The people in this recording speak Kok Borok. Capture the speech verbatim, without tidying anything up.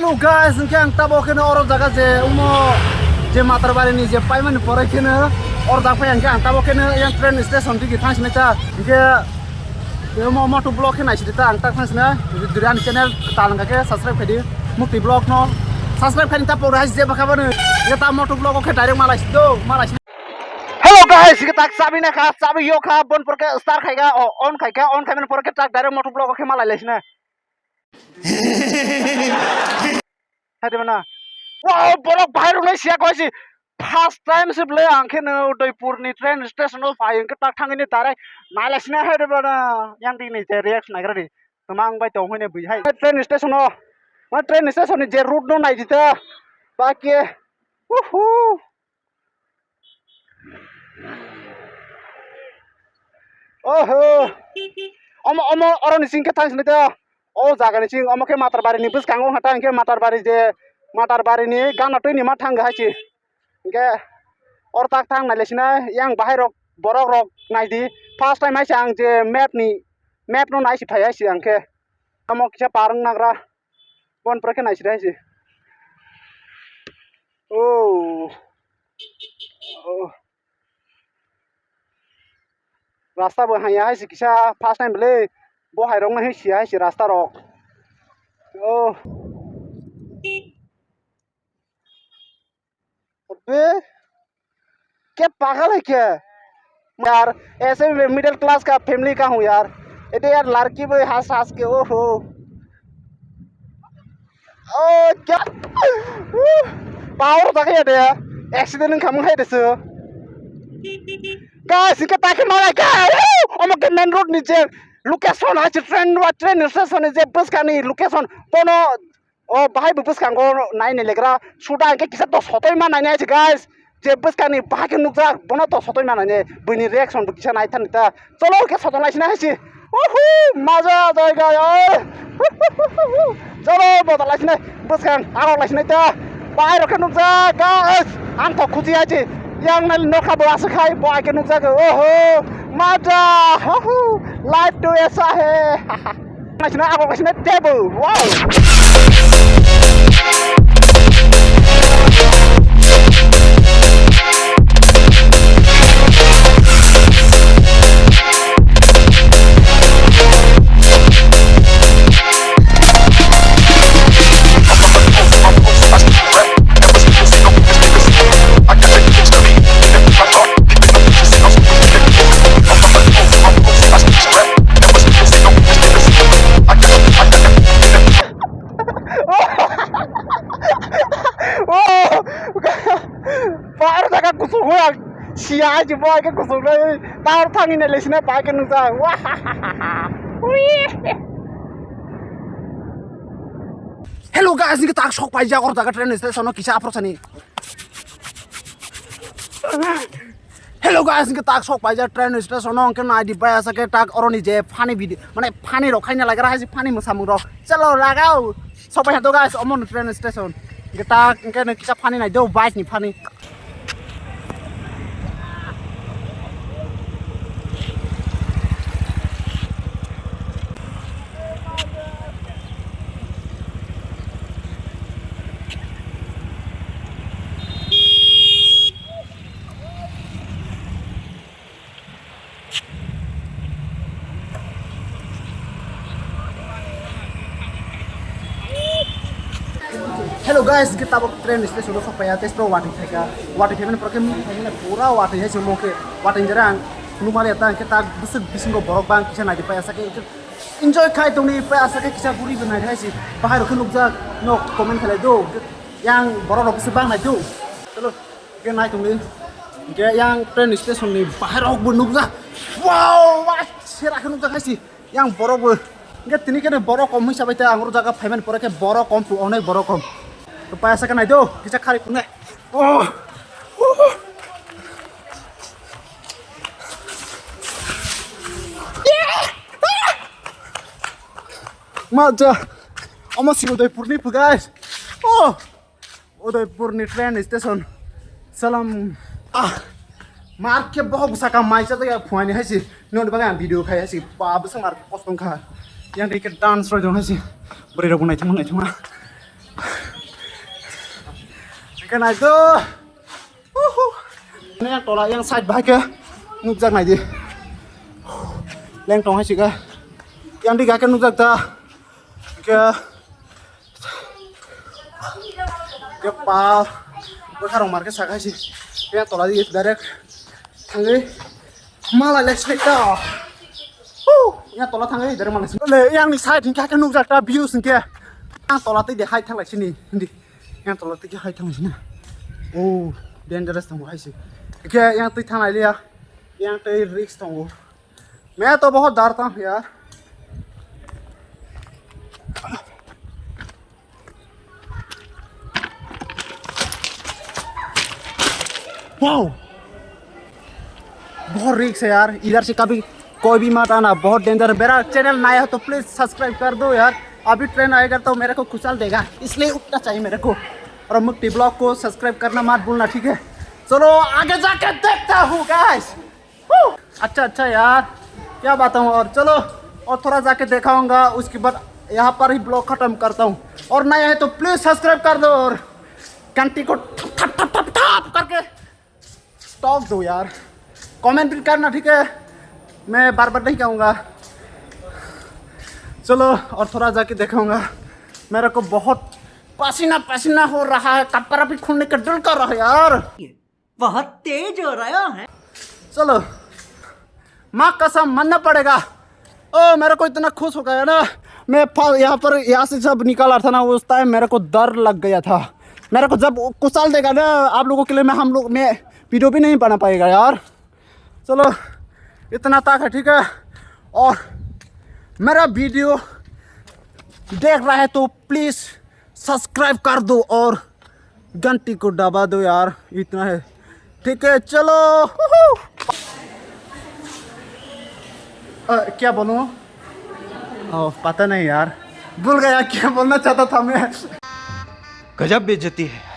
Hello guys, hwnkhe ang tabok kheno oro jaga je omo je Matarbari ni je paimani pore kheno oro jak phai hwnkhe ang tabok kheno yang train station digi thang sinai ta. Hwnkhe omo moto vlog khe naisidi ta ang tak thang sinai. Jodi ani channel tal wngkha khe subscribe khaidi. Mukti vlog no subscribe khaini ta pore hai je bwkha bani. Ye ta moto vlog o khe direct malai sido, malai si. Hello guys, hwnkhe tak chabi na kha, chabi yo kha, bon pore khe start khai kha, o, on khai kha, on khai mani pore khe tak direct moto vlog o khe malai lai sinai. Hai de bana. Wow, borok bahai rwnai siya koi si. First time se ble ang khe no Udaipur ni train station o phai hwnkhe tak thangwi ni direct nai lai sina hai de bana. Yang di ni je reaction nai gra di. Tama ang bai tong hoi ne bui hai. Train station o. Ma train station ni je route no nai di ta. Ba ke. Uhu. Oho. Omo, omo, oro ni sing khe thang sini ta. O jaga ni sing, omo khe Matarbari ni bwskango wngkha ta, hwnkhe Matarbari je, Matarbari ni gana twi ni ma thang hai si. Hwnkhe oro tak thang nai le sinai, yang bahai rok, borok rok nai di. First time hai se ang je map ni, map no nai si phai hai si ang khe. Omo kisa par wng nagra. Bon pore khe nai si hai si. Oh. Oh. Rasta bo hanya hai si kisa first time le bo hai rok no hai si hai si rasta rok. Oh. Be ke pagal hai kya? यार, ऐसे भी middle class का फैमिली का हूँ यार। Ete यार लड़की भी हंस हंस के, ओहो। Oh, kya? Power tak ya de. Accident wngkha mung hai desu. Guys, ke tak malai ka. Omo ke main road ni je location hai train wa train station ni je bwskang ni location. Bono o bahai bo bwskango nai ni legra suda hwnkhe kisa to sotoi ma nai nai se guys. Je bwskang ni bahai khe nukjak bono to sotoi ma nai nai buini reaction bo kisa nai thani ta. Cholo khe sotong lai sina hai si. Uhu, maja jai gai oi. Cholo bodol lai sina bwskang arok lai sina ta. Bahai rok khe nukjak guys. Ang to khuji hai si. Yang nai nokha bo aswk hai bo hai khe nukjak. Oho, maja. Uhu, life to esa hai. Naisina, abo kaisina table. Wow. Par jaga kusuk hoya siya aji bo ke kusuk nai tar thangwi nai lesina pai ke nungsa. Hello guys, ni tak sok pai jaga train station kisa apro sani. Hello guys, hwnkhe tak sok paijak train station o, hwnkhe nai di bai asa khe tak oroni je funny video, mane funny rok khaina lagra hai se funny mwsamung rok. Chalo lagao. Sok pai hato guys, omo no train station. Hwnkhe tak hwnkhe no kisa funny nai do, bike ni funny. Hello guys, hwnkhe tabok train station o sokpaiya, tei sro watwi phaikha, watwi phaimani pore khe mung phaimani pura watwi hai se mokhe watwi jera ang nukmani ta hwnkhe tak bwswk bisingo borok bang kisa naidi pai asakhe enjoy khai tongni pai asakhe kisa guri bo naidi hai se bahai rok khe nukjak nok comment khlai do yang borok rok bwswk bang nai do. Chalo. Hwnkhe nai tongdi. Hwnkhe yang train station ni bahai rok bo nukjak. Wow, wah, sera khe nukjak hai si. Yang borok bo. Hwnkhe tini khe borok kom hwnsa bai ta ang o jaga phaimani pore khe borok kom tu onai borok kom. To paya sa khe nai do, kisa khari phunai. Oh. Oh. Ma ja. Omo si Udaipur ni phu guys. Oh. Udaipur ni train station. Salam. Ah. Mar khe bohok bwsa ka mai cha ya phuani hai si. Noni bagwi ang video khai hai si. Ba bwsa mar kosto wngkha. Yang dei khe dance roi dong hai si. Bwrwi rok bo naithok naithok ma. Nai do. Uhu. Yang tola yang side bahai ke nukjak nai di. Leng tong hai sika. Yang di gake nukjak ta. Ke. Ke pa. Bwkha rong mar ke sak hai si. Yang tola di direct. Thangwi. Malai lai sini ta. Huh, yang tola thangwi dari mana sini? Le, yang ni side hingke ke nukjak ta views hingke. Yang tola tei de hai thanglai sini. Hindi. Yang tola tei ke hai thanglai sini. Oh, dangerous tong hai si. Ke yang tei thanglai liya. Yang tei risk tong. Main to bahut dar ta yaar. Wow, बहुत रिस्क है यार, इधर से कभी कोई भी मत आना, बहुत डेंजर। मेरा चैनल नया हो तो प्लीज सब्सक्राइब कर दो यार। अभी ट्रेन आएगा तो मेरे को कुचल देगा, इसलिए उठना चाहिए मेरे को। और मुक्ति ब्लॉग को सब्सक्राइब करना मत भूलना, ठीक है? चलो आगे जाके देखता हूँ गाइस। Woo! अच्छा अच्छा यार, क्या बताऊँ। और चलो, और थोड़ा जाके दिखाऊंगा, उसके बाद यहाँ पर ही ब्लॉग खत्म करता हूँ। और नया है तो प्लीज सब्सक्राइब कर दो और घंटी को ठप ठप ठप ठप ठप करके टॉक दो यार, कमेंट भी करना, ठीक है? मैं बार बार नहीं कहूँगा। चलो, और थोड़ा जाके दिखाऊंगा। मेरे को बहुत पसीना पसीना हो रहा है, कपड़ा भी खोलने का दिल कर रहा है यार। बहुत तेज हो रहा है। चलो, माँ कसम मानना पड़ेगा। ओ, मेरे को इतना खुश हो गया ना। मैं फा-, यहाँ पर, यहाँ से जब निकल रहा था ना, उस टाइम मेरे को डर लग गया था। मेरे को जब कुचल देगा ना, आप लोगों के लिए मैं, हम लोग, मैं वीडियो भी नहीं बना पाएगा यार। चलो, इतना तक है, ठीक है। और मेरा वीडियो देख रहा है तो प्लीज सब्सक्राइब कर दो और घंटी को दबा दो यार, इतना है। ठीक है, चलो। हुहू। अ, क्या बोलूँ? ओ, पता नहीं यार, भूल गया क्या बोलना चाहता था मैं। गजब बेइज्जती है।